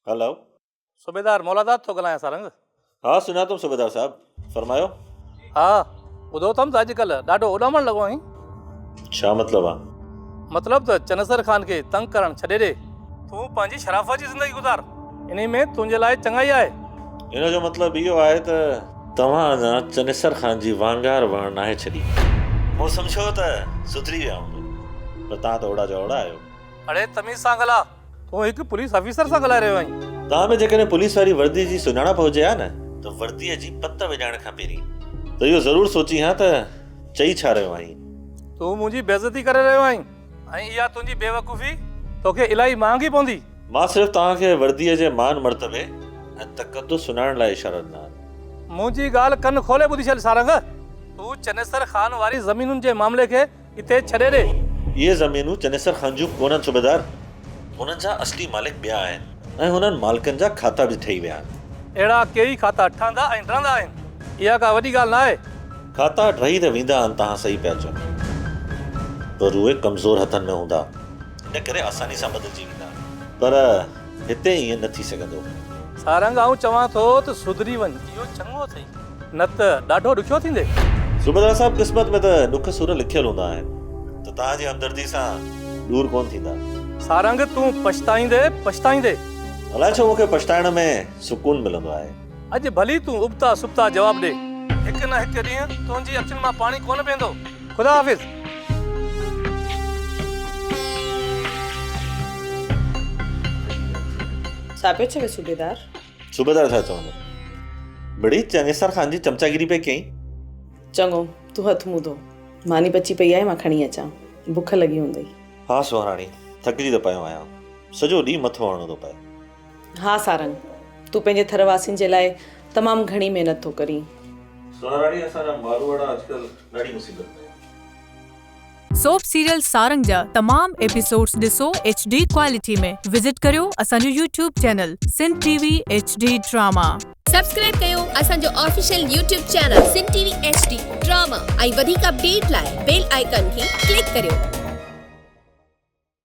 هلو. صوبيدار مولاداد ٿو ڳالهايان سارنگ. ها سڃاتم صوبيدار صاحب فرمايو. ها ٻڌو اٿم ته اڄڪلهه ڏاڍو اڏامڻ لڳو آهين. ڇا مطلب آ؟ مطلب ته چنيسر خان کي تنگ ڪرڻ ڇڏي ڏي. تون پنهنجي شرافت جي زندگي گذار انهي ۾ تنهنجي لاء چڱائي آهي. ان جو مطلب اهو آهي ته توهان اڃا چنيسر خان جي وانگار وهڻ ناهي ڇڏي. مون سمجهيو ته سڌري ويا هوندو پر توهان ته اوڙا جا اوڙا آهيو. اڙي تميز سان ڳالهاء. تون هڪ پوليس آفيسر سان ڳالهائي رهيو آهين. توهان ۾ جيڪڏهن پوليس واري وردي جي سڃاڻپ هجي ها نه ته ورديء جي پت وڄائڻ کان پهرين ته اهو ضرور سوچين ها ته چئي ڇا رهيو آهين. تون منهنجي بيعزتي ڪري رهيو آهين ۽ اها تنهنجي بيوقوفي توکي الاهي مهانگي پوندي. مان صرف توهان کي ورديء جي مان مرتبي ۽ تقدس سڃاڻڻ لاء اشارا ڏنا آهن. منهنجي ڳالهه ڪن کولي ٻڌي ڇڏ سارنگ. تون چنيسر خان واري زمينن جي معاملي کي اتي ڇڏي ڏي. اهي زمينون چنيسر خان جون ڪونهن صوبيدار. انهن جا اصلي مالڪ ٻيا آهن ۽ انهن مالڪن جا کاتا به ٺهي ويا آهن. اهڙا ڪيئي کاتا ٺهندا ۽ ڊهندا آهن. اها ڪا وڏي ڳالهه نه آهي. کاتا ڊهي ته ويندا آهن توهان صحيح پيا چئو پر اهي ڪمزور هٿن ۾ هوندا ان ڪري آساني سان بدلجي ويندا پر هتي ائين نه ٿي سگهندو. سارنگ آئون چوان ٿو ته سڌري وڃ اهو چڱو اٿئي. نه ته ڏاڍو ڏکيو ٿيندي. صوبيدار صاحب قسمت ۾ ته ڏک سور لکيل هوندا آهن ته توهان جي همدردي سان ڏور ڪونه ٿيندا. سارنگ تون پڇتائيندي پڇتائيندي. الائي ڇو مون کي پڇتائڻ ۾ سڪون ملندو آهي. اڄ ڀلي تون ابتا سبتا جواب ڏي. هڪ نه هڪ ڏينهن تنهنجي اکين مان پاڻي ڪونه بيهندو. خدا حافظ. ڇا پيو چوي صوبيدار؟ صوبيدار ڇا چوندو. مڙئي چنيسر خان جي چمچاگيري پئي ڪيائين. چڱو، تون هٿ منهن ڌو. ماني پچي پئي آهي، مان کڻي اچان. بک لڳي هوندئي. ها سهراڻي، ٿڪجي ته پيو آهيان. سڄو ڏينهن مٿو هڻڻو ٿو پئي. ها سارنگ، تون پنهنجي ٿر واسين جي لاء تمام گهڻي محنت ٿو ڪرين. سهراڻي، اسان جا ماروئڙا اڄڪلهه ڏاڍي مصيبت ۾ آهن. سوپ سيريل سارنگ جا تمام ايپيسوڊز ڏسو ايڇ ڊي ڪوالٽي ۾ وزٽ ڪريو اسان جو YouTube channel Sindh T V H D drama. Subscribe ڪيو اسان جو official YouTube channel Sindh T V H D drama ۽ وڌيڪ اپڊيٽ لاء بيل آئيڪان کي ڪلڪ ڪريو.